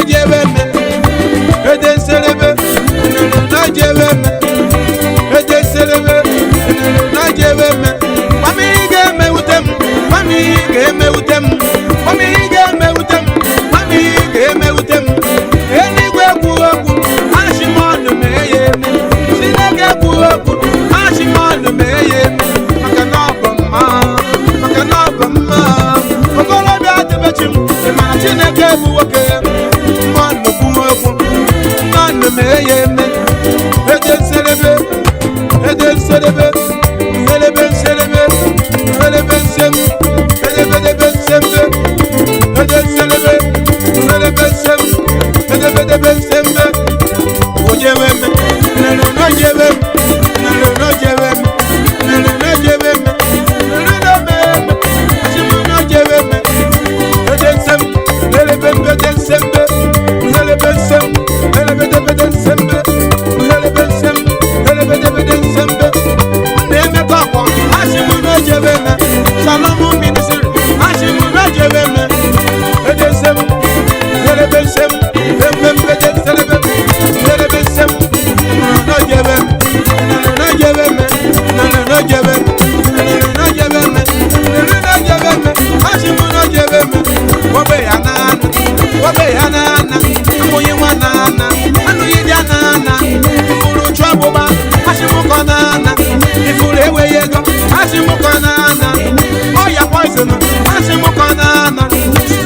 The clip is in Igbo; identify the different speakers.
Speaker 1: n'ojebe me ede nselebe n'ojebe me ede nselebe n'ojebe me gbamiri ga-emewute m gbamiri ga-emewute m gbamiri ga-emewute m gbamiri ga-emewute m eluigwe kwuo okwu achị m ọnụ mee ya eme Chineke kwuo okwu achị m ọnụ mee ya eme maka na ọ bụ mma maka na ọ bụ mma okorobịa dịbechi m ị mara Chineke bụ nwoke mmanụ kwuo okwu mmanụ mee ya eme ede nselebe ede nselebe nhelebe nselebe nhelebe nsem edebedebe nsembe ede nselebe nhelebe nsem edebedebe nsembe ojeweme nere n'ojeweme nere n'ojeweme nere n'ojeweme nere n'omeme asịmụ n'ojeweme ede nsem nhelebe mbede nsembe nhelebe nsem nhelebedebede nsembe nhelebe nsem nhelebedebede nsembe na-emekọ ọkwa asịmụ n'ojeweme Shalom ministry asịmụ n'ojeweme ede nsem nhelebe nsem mbembede nselebe nhelebe nsem n'ojeweme nere n'ojeweme nere n'ojeweme.